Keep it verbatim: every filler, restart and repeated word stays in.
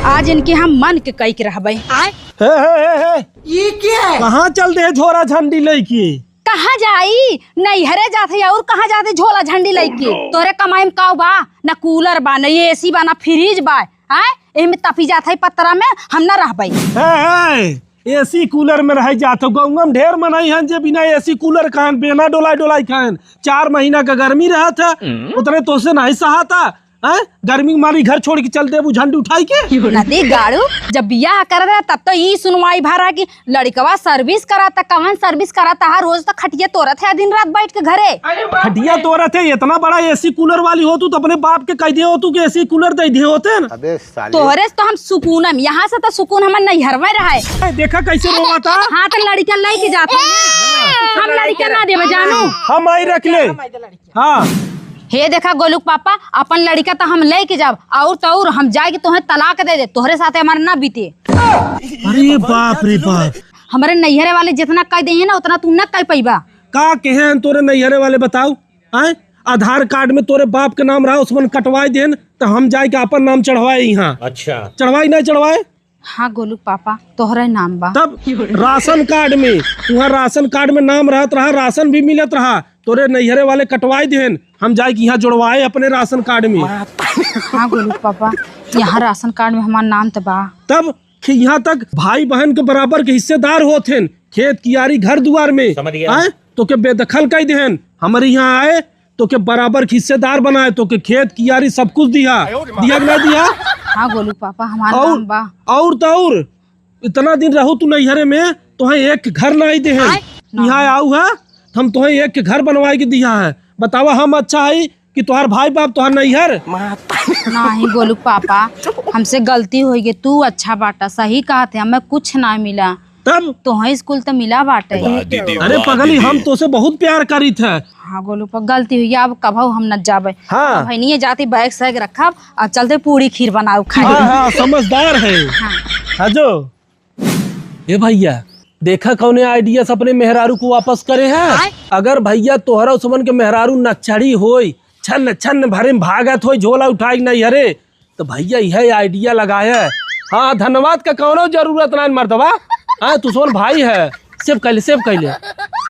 आज इनके हम मन के कई के रहबे। हे, हे, हे, हे। ये क्या है? कहाँ चल दे झोरा झंडी लइके? कहाँ जाई? नैहरे जात है और कहाँ जात है झोला झंडी लइके? तोरे कमाई में काऊ बा? ना कूलर बा, ना एसी बा, ना फ्रिज बा। हैं? एहमे तपी जात है पतरा में, हम ना रहबे। हे, हे, एसी कूलर में रह जात हो, गौवा में ढेर मनई हन जे बिना एसी कूलर खाएन, बेना डोलाई डोलाई खाएन। चार महीना का गर्मी रहत है, उतने तोसे नहीं सहाता। हैं? गर्मी के मारी घर छोड़ के चल देबू झंडी उठाई के? नदी गाड़ू, जब बियाह करत रहा तब तो ई सुनवाई भरा कि लड़कवा सर्विस कराता, कवन सर्विस कराता? हर रोज तो खटिया तोरत है दिन रात बैठ के घरे। खटिया तोरत है, इतना बड़ा एसी कूलर वाली हो तू तो अपने बाप के कह दिए हो तू कि एसी कूलर दे दिए होते ना। अबे साले। तोहरे से तो हम सुकून हम, यहाँ से तो सुकून हमर नैहर में रहे। ए, देखा कैसे रोवा था। हाँ तो लड़का लेके जाते हैं ना। हम लड़का ना देवे जानू। हम आई रख ले। हाँ। हे देखा गोलू के पापा, अपन लड़का तो हम लेके जाब, और तो और हम जाए के तोहे तलाक दे दे, तोहरे साथे हमार ना बीते। अरे बाप रे बाप। हमरे नैहरे वाले जितना कह देइहैं ना, उतना तू ना कह पइबा। का कहेन तोरे नैहरे वाले बताओ? आए, आधार कार्ड में तोरे बाप के नाम रहा, उसमें कटवाए देन, तो हम जाए के अपन नाम चढ़वाए यहाँ। अच्छा। चढ़वाए नहीं चढ़वाए? हाँ गोलू पापा, तोहरे नाम बा। तब राशन कार्ड में, तुहार राशन कार्ड में नाम रहत रहा, राशन भी मिलत रहा, तोरे नैहरे वाले कटवाए देन, हम जाए के यहाँ जोड़वाए अपने राशन कार्ड में। हाँ गोलू पापा, यहाँ राशन कार्ड में हमार नाम त बा। तब कि यहाँ तक भाई बहन के बराबर के हिस्सेदार होत हन, खेत कियारी घर दुआर में। समझ गया। आए? तो के बेदखल कइ देहन, हमरे यहाँ आए तो के बराबर के हिस्सेदार बनाए, तो के खेत कियारी सब कुछ दिया, दिया कि ना दिया? हाँ गोलू पापा, हमार और, नाम बा। और तो और, इतना दिन रहू तू नैहरे में, तोहे एक घर ना आई देहन। आए? यहाँ आऊ है, तो हम तोहे एक घर बनवाए के दिया है। बतावा, हम अच्छा है कि तोहार भाई बाप तोहार नैहर? नहीं गोलू पापा, हमसे गलती होइ गई। तू अच्छा बाटा, सही कहत है, हमें कुछ ना मिला। तब? तोहे स्कूल तो मिला बाटे। अरे पगली, हम तोसे बहुत प्यार करीत है। हाँ गोलू पापा, गलती होइ गई, अब कभऊ हम न जाबे। हाँ। अब हइनिये जाती बैग सैग रखब और चलते पूड़ी खीर बनाऊ खाए। हाँ, हाँ, समझदार है। हाँ। हाँ जो। ए भैया, देखा कौने आइडिया से अपने मेहरारू को वापस करे है। आय। अगर भैया तोहरा उसमन के मेहरारू नच्छड़ी होई, छन छन भरे में भागत होई झोला उठाई नैहरे, तो भैया यह आइडिया लगाए। हाँ, धन्यवाद का कौनो जरूरत ना मर्दवा। हाँ, तू सोन भाई है, सेव कैले, सेव कैले।